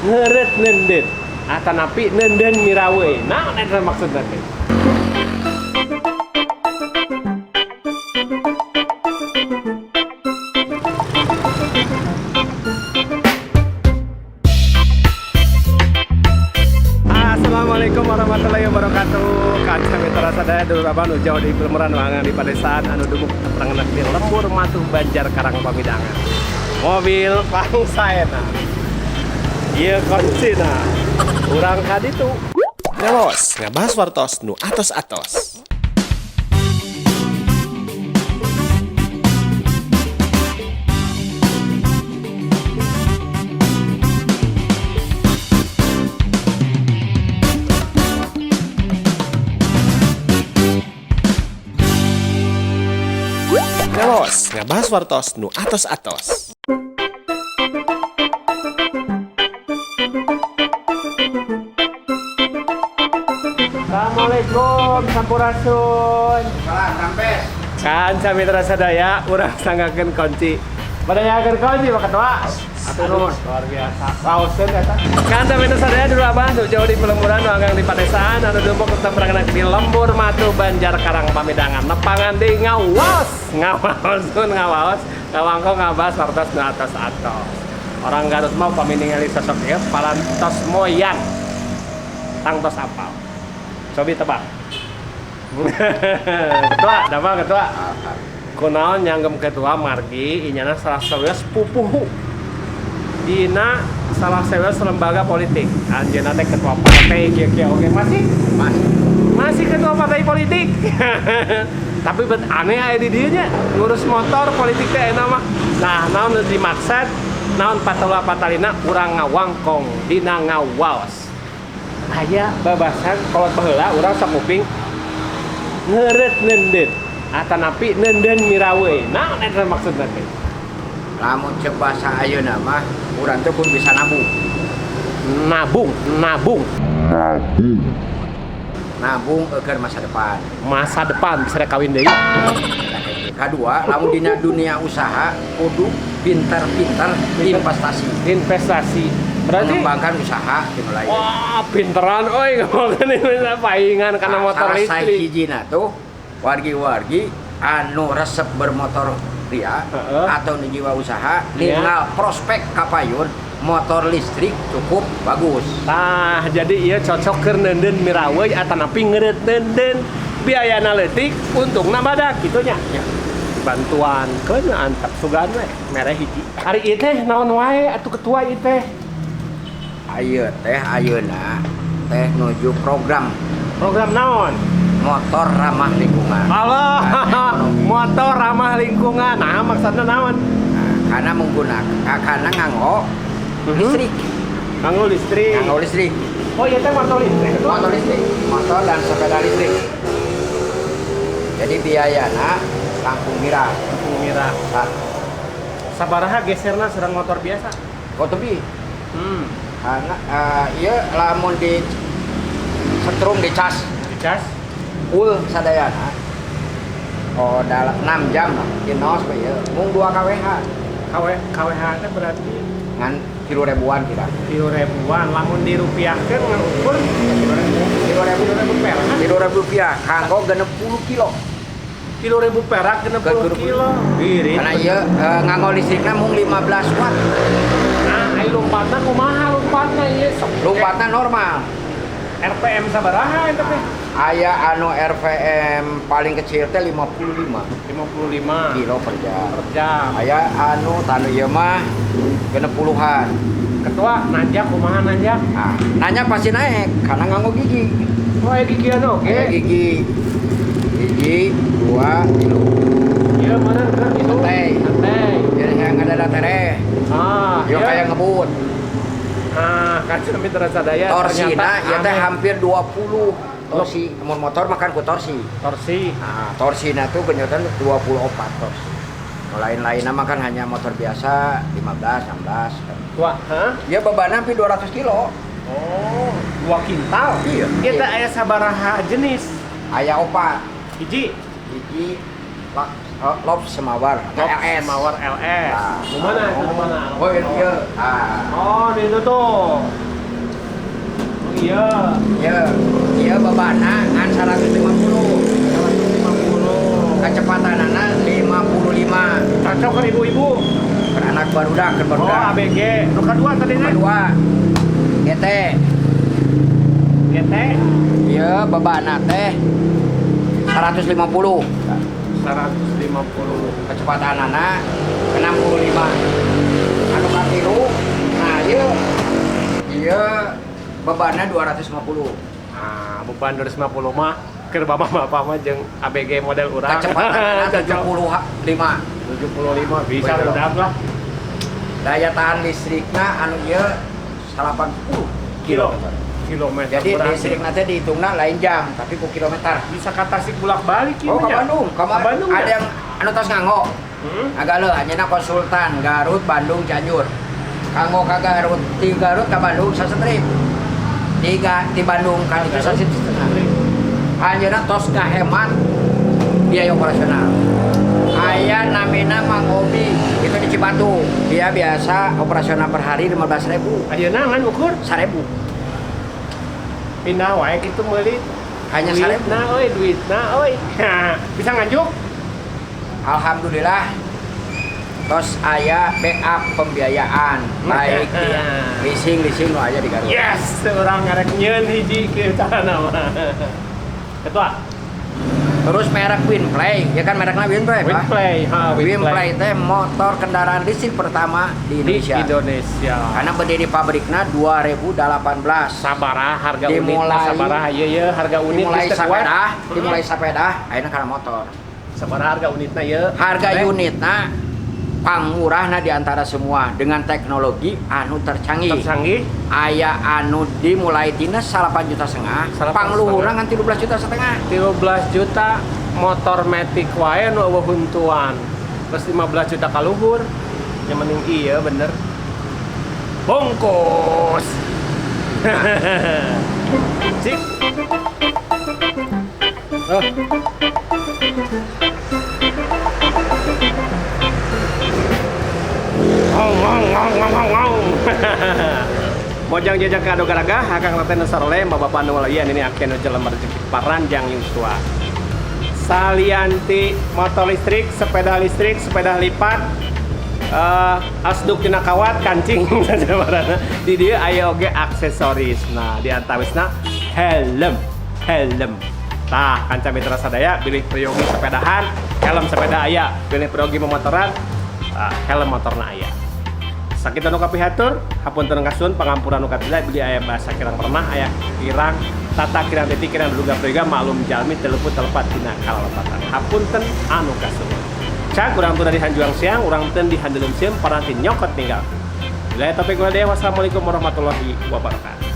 Ngeureut neundeun atanapi neundeun miraweuy. Naon eta maksudna teh? Assalamualaikum warahmatullahi wabarakatuh. Kanca mitra sadaya dulur abah nu jauh di pelemuran wangan di padesaan anu dumuk teperangan di lembur matuh Banjar Karang Pamidangan. Mobil pangsaena. Ieu kuncina. Urang ka ditu. Ngawas, ngabahas wartos nu atos-atos. Ngawas, ngabahas wartos nu atos-atos. Assalamualaikum sampurasun. Salah, rampes. Kanca mitra sadaya urang sanggakeun kunci. Pada nyakeun kunci Pak Ketua. Atur nuhun. Luar biasa. Raoseun eta. Kanca mitra sadaya dulu abah nu jauh di pelemuran nu di padesaan anu dumuk tetep rangenak di lembur matu Banjar Karang Pamidangan. Nepangan di ngawas, ngawaos ngawaos, ngawangko ngabahas wartos nu atos-atos. Orang Garut mah upami ningali sosok ieu parantos moyan. Tangtos apal. Cobi tebak. Ketua, damang ketua. Kunaon nyanggem ketua margi inyana salah sawios pupuhu. Dina salah sawios lembaga politik. Anjeunna teh ketua partai kieu-kieu oge masih Masih. Masih ketua partai politik. Tapi bet aneh aya di dieu nya ngurus motor politik teh enak mah. Nah, naon nu dimaksud? Naon patula patalina urang ngawangkong dina ngawaos. Aya babasan kolot baheula urang sok nguping ngeureut neundeun atanapi neundeun miraweuy. Naon eta maksudna teh? Lamun cek bahasa ayeuna mah urang teh kudu bisa nabung. Nabung, nabung. Nabung eukeun masa depan. Masa depan bisa kawin deui. Kedua, lamun dina dunia usaha kudu pinter-pinter investasi. Investasi. Berarti mengembangkan usaha tinu lain. Wah, pinteran euy ngomongkeun ini paingan kana motor Salah listrik. sahijina tuh wargi-wargi anu resep bermotor ria atau nu jiwa usaha ningal prospek kapayun motor listrik cukup bagus. Tah, jadi ieu cocok keur neundeun miraweuy atanapi ngeureut neundeun. Biayana leutik, untungna badak kitu nya. Ya. Bantuan keun antap sugan we mere hiji. Ari ieu teh naon wae atuh ketua ieu teh? Ayeuna teh ayeuna teh nuju program. Program naon? Motor ramah lingkungan. Allah, Nah, motor ramah lingkungan. Nah, maksudna naon? Nah, karena menggunakan karena nganggo listrik. Nganggo listrik. Nganggo listrik. Oh, iya teh motor listrik. Motor listrik, motor dan sepeda listrik. Jadi biayana langkung mirah. Langkung mirah. Nah. Sabaraha geserna sareng motor biasa? Oh, tebi. Karena ieu lamun di setrum di cas. Di cas? Full sadayana. Oh, dalam 6 jam lah. Di nos we ieu. Mung 2 KWH. KWH teh berarti ngan tilu ribuan kira. Tilu ribuan. Lamun dirupiahkeun ngukur tilu ribu. Tilu ribu perak. 3.000 rupiah kanggo 60 kilo. 3.000 perak 60 kilo. Irit. Karena ieu nganggo listrikna mung 15 watt. Nah, ai lompatna kumaha lompatna ieu sok? Lompatna normal. RPM sabaraha eta teh? Aya anu RPM paling kecil teh 55. 55 kilo per jam. Per jam. Aya anu tanu ieu mah 60-an. Ketua nanjak kumaha nanjak? Nah, nanjak pasti naik karena nganggo gigi. Oh, aya gigian oge. Aya gigi. Gigi 2 3. Iya, mana kan itu? Santai. Santai. Jadi yang ada tereh. Ah, yo iya. Kayak ngebut. Ah, kaca mitra sadaya Torsina ternyata ya teh aneh. hampir 20. Torsi, mun motor makan ku torsi. Torsi. Nah, torsina tuh kenyotan 24 torsi. Kalau lain-lainnya mah kan hanya motor biasa 15, 16. Wah, hah? Ya bebannya hampir 200 kilo. Oh, 2 kintal. Iya. Kita aya sabaraha jenis? Aya opat. Hiji. Hiji, lak, Love Semawar Love LS. Semawar LS. Nah. Di mana itu, di mana? Oh, iya. Ah. Oh, di itu tuh. Oh iya. Iya, iya bebanna ngan 150. 150. Kecepatanana 55. Cocok ke ibu-ibu. Ke anak barudak, ke Oh, barudak. ABG. Nu kadua tadi nya. Kedua. GT. GT Iya, bebanna teh 150. 150. Kecepatanana 65. Anu katilu, nah ieu ieu bebanna 250. Nah, beban 250 mah keur bapak-bapak mah jeung ABG model urang. Kecepatanana Cocok. 75. 75 bisa Betul. udah lah. Daya tahan listrikna anu ieu 80 Kilo. kilometer. Kilometer. Jadi kurang. listrikna teh dihitungna lain jam, tapi ku kilometer. Bisa ke Tasik bolak-balik Oh, ke nya. Bandung, ke Ke Bandung ada ya? yang anu tos nganggo. Hmm? Agak leuh, anjeunna konsultan Garut, Bandung, Cianjur. Kanggo ka Garut, di Garut ka Bandung sasetrip. Di Bandung ka itu sasetrip setengah. Anjeunna tos ngahemat biaya operasional. Aya namina Mang Obi, itu di Cibatu. Dia biasa operasional per hari 15.000. Ayeuna ngan ukur 1.000. Pindah wae kitu meuli. Hanya 1.000. Duitna euy, duitna euy. Bisa nganjuk? Alhamdulillah tos aya backup pembiayaan baik di leasing nu aya di Garut. Yes, urang ngarek nyieun hiji kieu carana mah. Ketua, Terus merek Winplay, ya kan mereknya Winplay, Pak? Winplay, ha, Winplay teh motor kendaraan listrik pertama di di Indonesia. Indonesia. Karena berdiri pabriknya 2018. Sabaraha harga unit, Dimulai- sabaraha ieu ye harga unit Dimulai geus teu kuat. sepeda, dimulai sepeda, ayeuna kana motor. Sabaraha harga unitna ieu? Harga Teh? unitna pangmurahna di antara semua dengan teknologi anu tercanggih. Tercanggih. Aya anu dimulai tina 8,5 juta, Salapan pangluhurna ngan 13,5 juta. 13 juta motor matic wae nu eueuh huntuan. Terus 15 juta kaluhur. Yang mending iya bener. Bungkus. Sip. Oh. Ngong ngong ngong ngong ngong ngong. Mojang jajang kado garaga, akang laten sarole, bapak nu walayan ini akhirnya jelema rezeki paranjang yuswa. Salianti motor listrik, sepeda lipat, asduk tina kawat, kancing sajabarana. Di dieu aya oge aksesoris. Nah, di antawisna helm, helm. Tah, kanca mitra sadaya bilih priyogi sepedahan, helm sepeda aya, bilih priyogi memotoran, helm motorna aya. Sakit anu kapihatur, hapunten kasuhun pangampura nu katila bilih aya bahasa kirang pernah aya kirang tata kirang titik kirang duga prayoga maklum jalmi teluput telepat dina kalalepatan. Hapunten anu kasuhun. Cak urang teu di hanjuang siang, urang teu di handeuleum sieun paranti nyokot ninggal. Bila topik kula deh, wassalamualaikum warahmatullahi wabarakatuh.